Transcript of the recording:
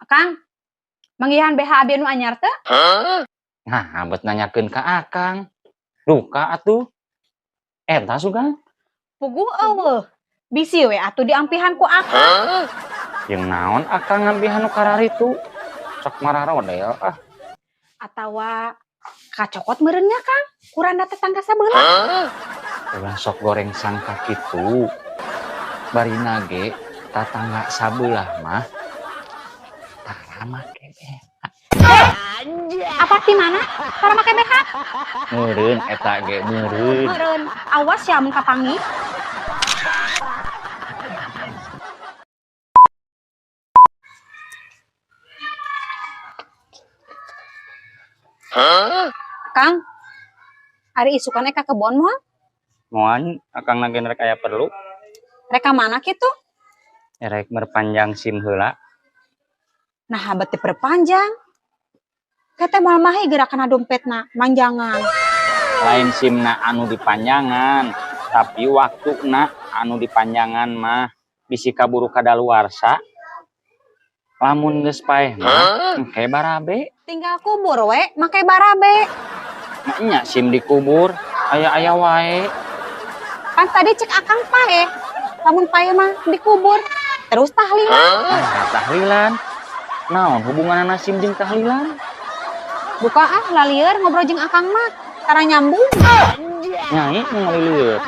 Akang, manggihan BH abi nu anyar teu? Nah, bet nanyakeun ka Akang. Duka atuh. Eta sugan. Puguh eueuh. Bisi we atuh diampihan ku Akang. Jeung naon Akang ngampihan nu kararitu? Sok mararodel ah. Atawa kacokot meureun nya, Kang? Kuranda tetangga sabelah. Ulah sok goreng sangka kitu. Barina ge tatangga sabelah mah tara make BH. Apa di mana? Tara make BH? Meureun eta ge meureun. Meureun. Awas ya mun kapanggih. Kang, ari isukan ka kebon moal? Moal, Akang lagi rek aya perlu. Rek ka mana kitu? Rek merpanjang SIM heula. Nah, bet diperpanjang. Kata moal mahi gerakan dompetna manjangan. Lain SIM-na anu dipanjangan, tapi waktuna anu dipanjangan mah bisi kaburu kadaluarsa. Lamun geus paeh mah engke barabe. Tinggal kubur we, make barabe. Maknya SIM dikubur, aya-aya wae. Pan tadi cek Akang paeh. Lamun paeh mah dikubur, terus tahlilan. Nah, tahlilan. Naon hubunganna SIM jeung tahlilan? Buka ah, lalieur ngobrol jeung Akang mah, tara nyambung. Nyai nu ngalilieur.